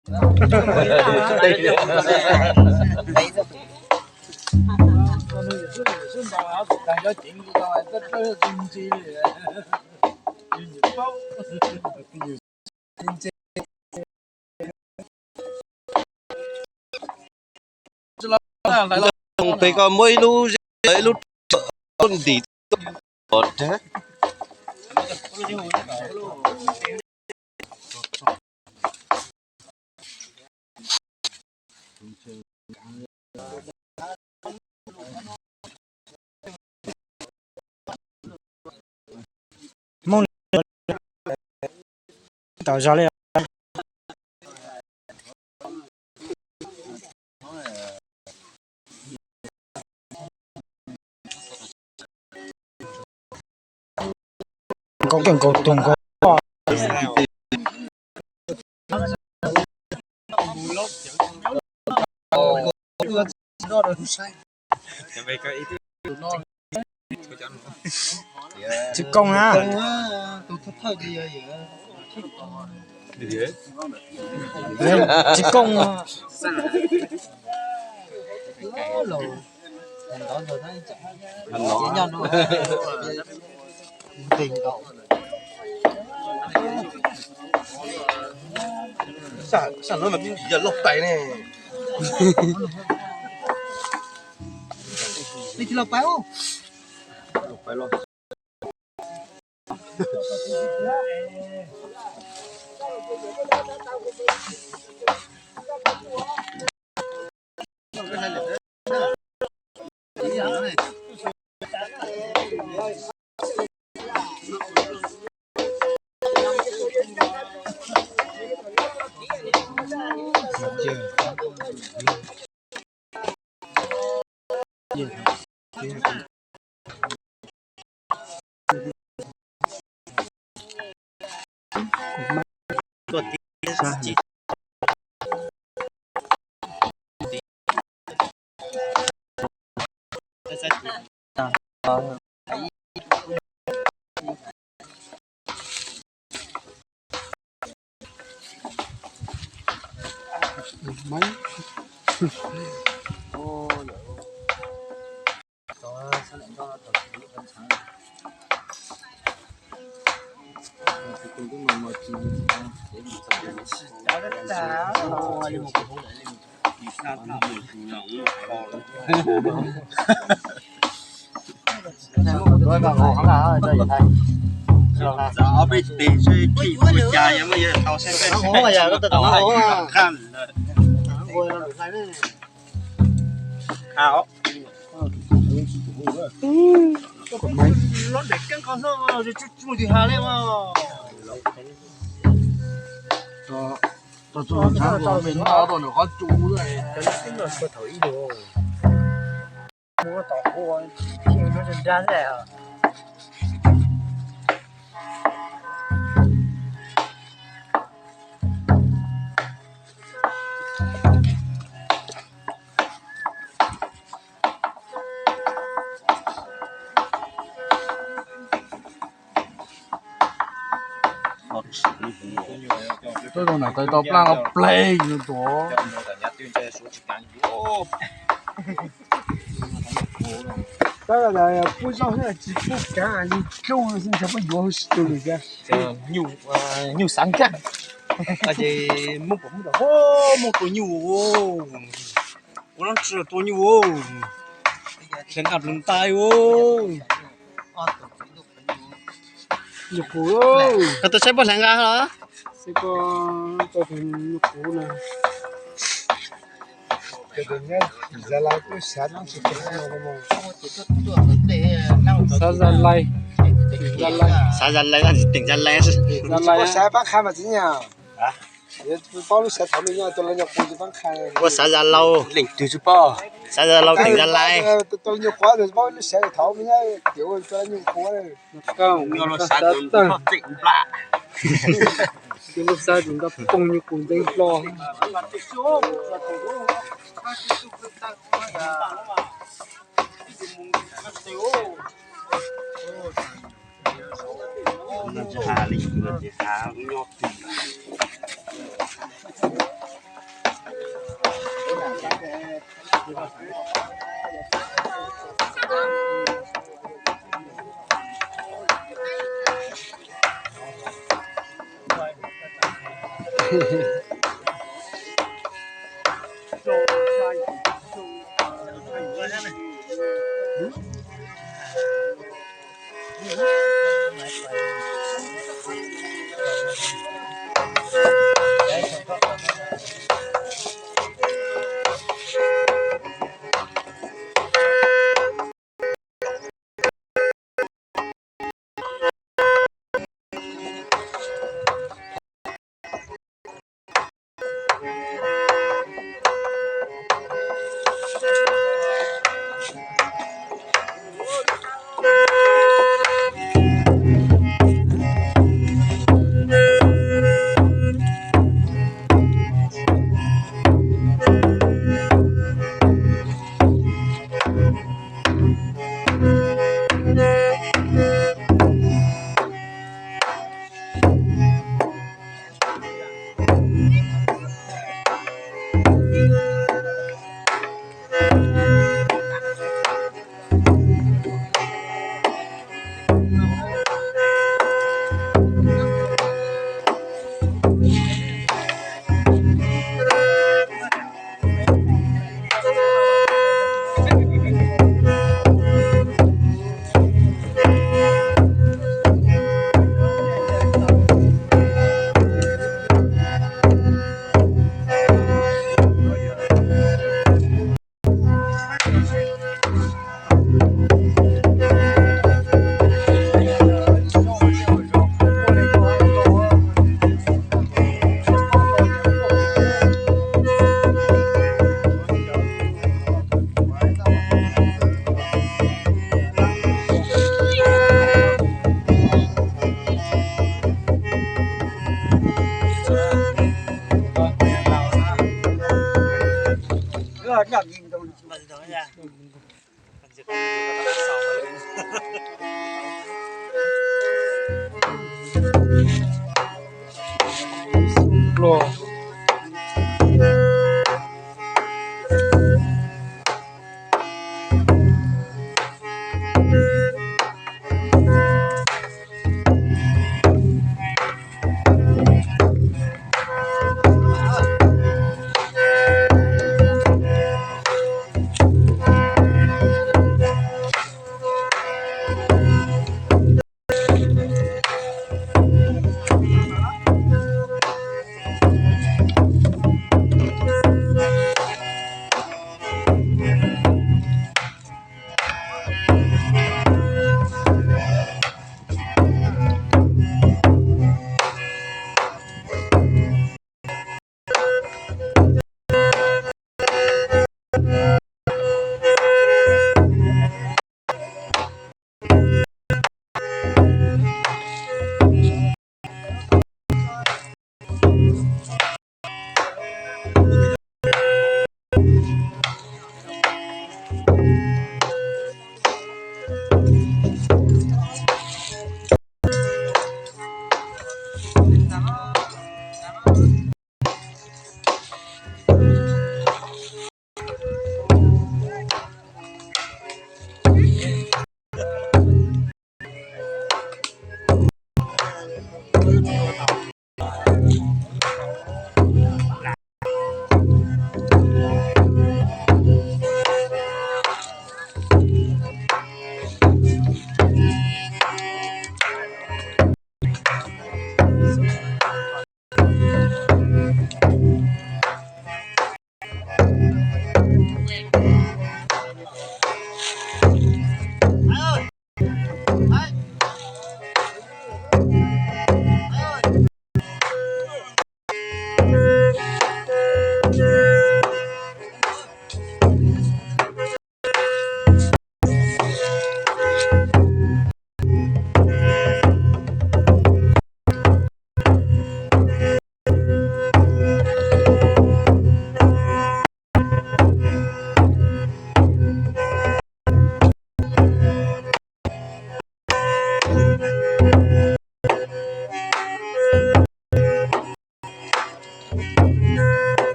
Peb koj muab ib lub, ib lub ntim. Hmoob li tau zog li. Nkaus kawg nkaus tus nkaus. Tsis koob na. Tsis koob. Sab no mas pib yog loj pais ne. Tuaj rau ntawm tawv tau plaj no pleg no tuaj. Pub zoj tsis pub kav, yus tlooj xwb ntshe puab yuav tus lwm tiag. Nyuj xav nkaaj, ces muaj pom muaj tus nyuj, ua lub tsi tua nyuj, xav nqa plws ntais. Nyuj qus, koj tuaj saib puab hlais nqa los? Saib koj tau tus nyuj qus na. Xav Zas Lais, Zas Lais, teem Zas Lais, Zas Lais. Ua xav Zas Laus, leej twg tsis paub, xav Zas Laus teem Zas Lais. Lub xav tus nta poob nyuj qus ntev hlo.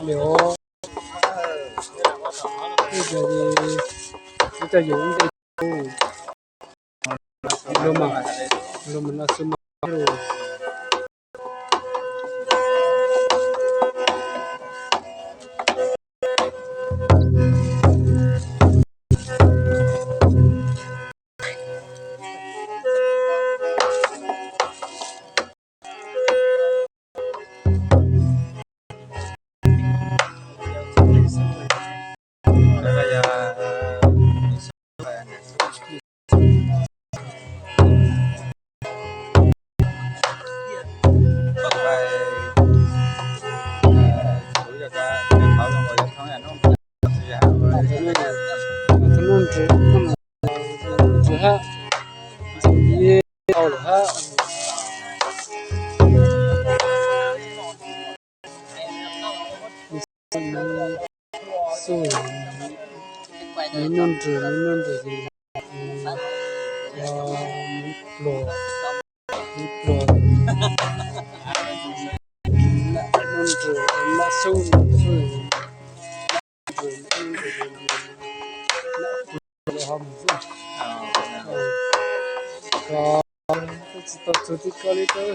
li os. Ib co yus ntej lus mas, lus mas los xwb mas. Xu, nws noj nrws, nws noj nrws, nws pluas, nws pluas, noj nrws, noj xu, noj xu, noj nrws, noj nrws, noj ho mus xwb. Koj tsis tau txug tib koj li tau,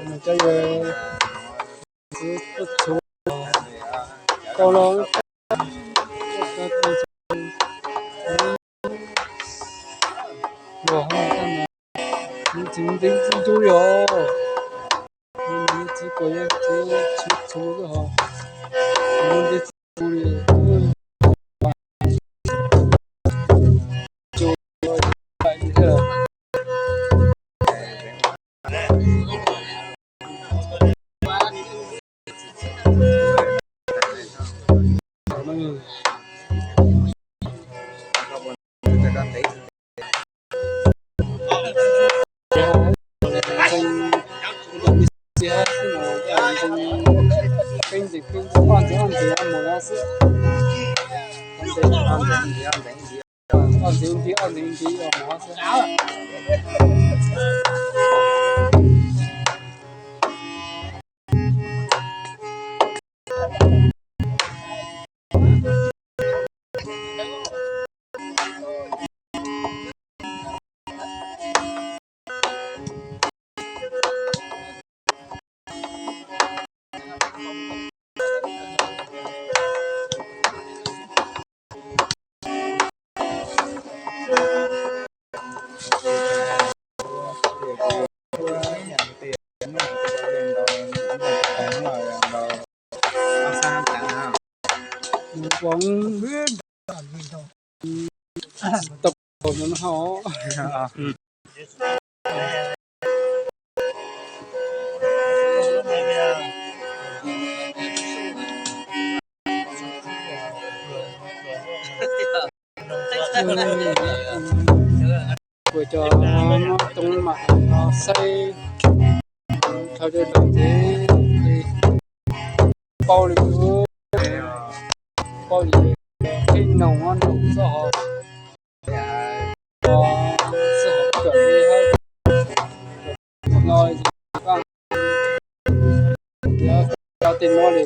nws cov yawg txhua txhua tau los luag ho nws txiv ntev txi ncu li os, nws txiv kuas yog txiv txhua txhua xwb ho nws ntev txi ncu li. Kuv cov muab toob mam no saib, thov cov tau ces paub li, paub li, qhib noog noog txoj ho, txoj ho kawm li hab no, tej no li.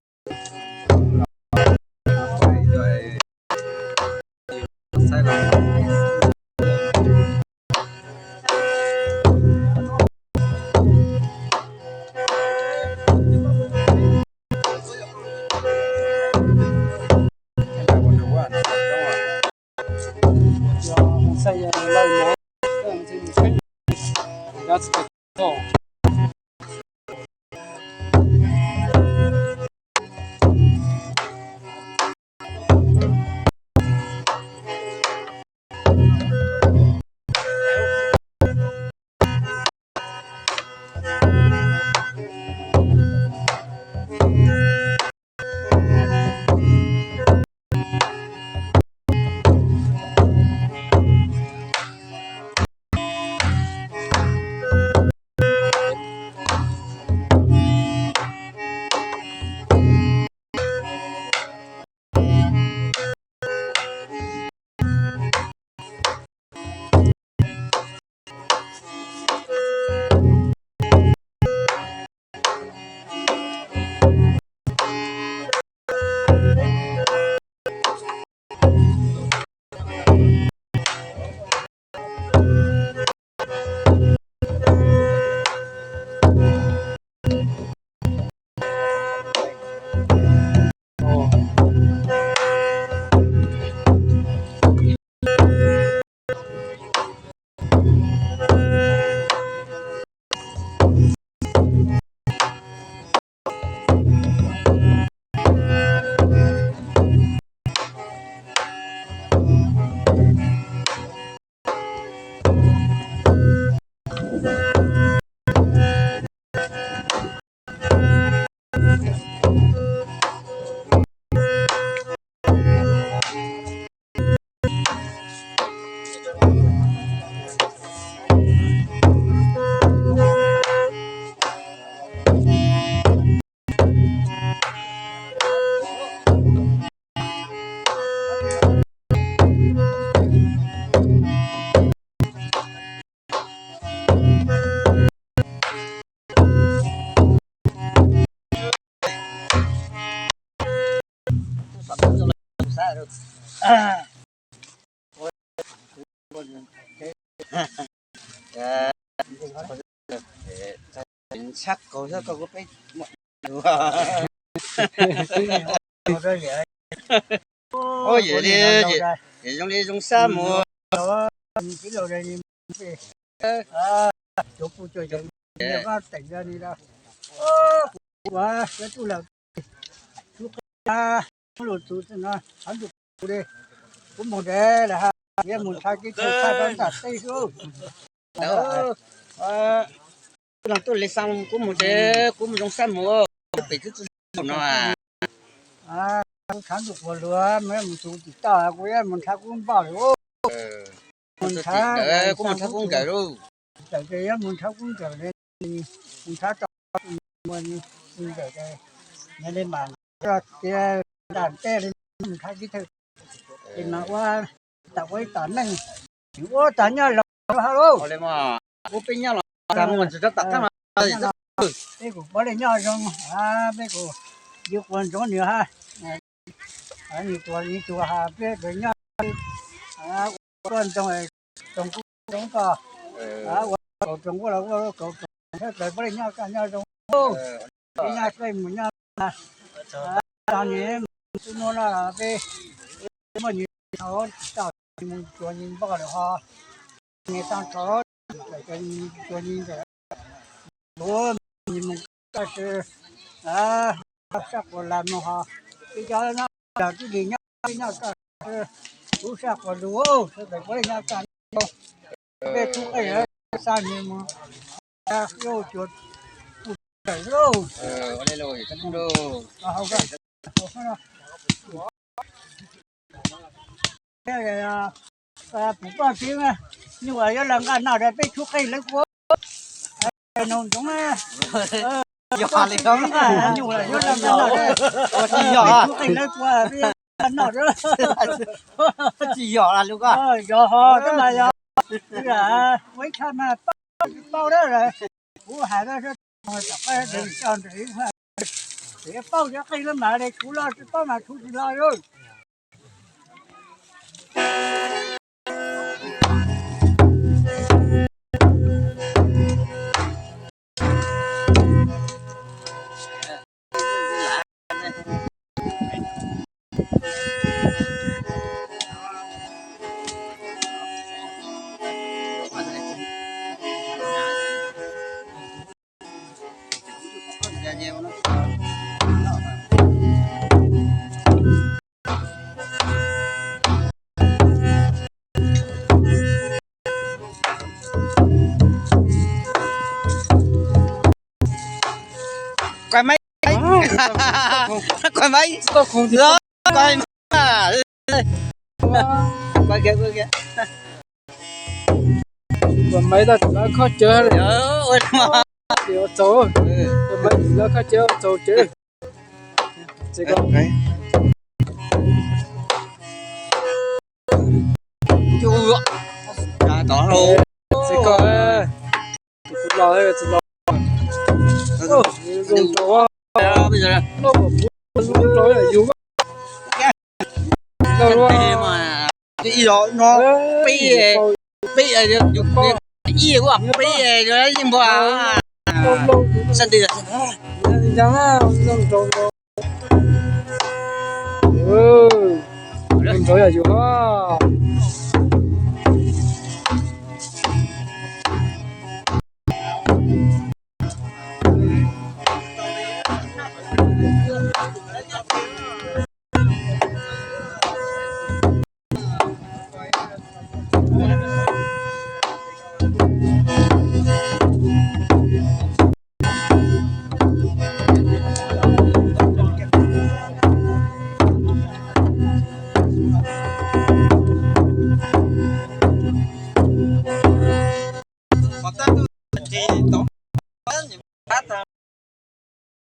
Ntshab kaus xwb, koj kuj peb muaj. Ua yam li, yam zoo li zoo sab mus. Kuv mus ntev lawm ha, yuav mus nrhav kev chaw tshaj rau nram teb xwb. Tuaj li xaa kuv mus ntev, kuv mus zoo sab mus, pem twb tsis no. Kuv tshav ntuj quas luag, mus tus tim toj, kuv yuav mus nrhav kuv npoj lawm. Mus nrhav, kuv mus nrhav kuv nkawm lauj. Tawm ces yuav mus nrhav kuv nkawm, mus nrhav tau mus nkawm, nrhav li mas tias nram teb li mus nrhav kev chaw, ces mas ua tau ua ib tom neej, ua tau nyob los ha lauj. Ua peb nyob los, peb kuj puav leej nyob zoo, peb kuj yus quas ntsoov nws ha, nws tuas nws tuas ha, peb nyob ua ntoo, tsoom kuj tsoom koj, ua kaum tsoom kuj los ua kaum tsoom, sawv daws puav leej nyob kaj nyob zoo, peb nyob seb mus nyob, tog nws mus tu nua no peb muaj nws tau mus tsuas nws npoj lawm ho, nws tau tau tsuas nws ntawm, mus kaj sab quas las mus ho, peb cov no tib li nyob nyob kaj, kuv sab quas lug, sawv daws puav leej nyob kaj, peb tub qej xa nws mus, cuag kuj tawm lauj. Pum poj txiv, nyuj yuav los nqa noj rau peb tub qej lawv kuv, nug ntsoov, nyuj yuav los nqa noj rau peb tub qej lawv kuv, peb noj rau. Tsis yog lus ko, yog ho tab mas yog, ua ib tshaj mas paub tsis paub dab, kuv hais tom qab coj ntawm ib, paub cov qeej lawv mas li kuv los tsis paub mas kuv tsis los. Koj maiv, koj maiv, koj maiv, koj maiv, koj maiv. Koj maiv tau tsis lawv khob cawv li. Txaus, koj maiv tsis lawv khob cawv txaus cawv. Txiv koj, txiv koj los, txiv los, zoo rau, zoo rau yus. Ib los no peb, peb ib kuj peb yeej npua sab ntws. Nrov yog yus.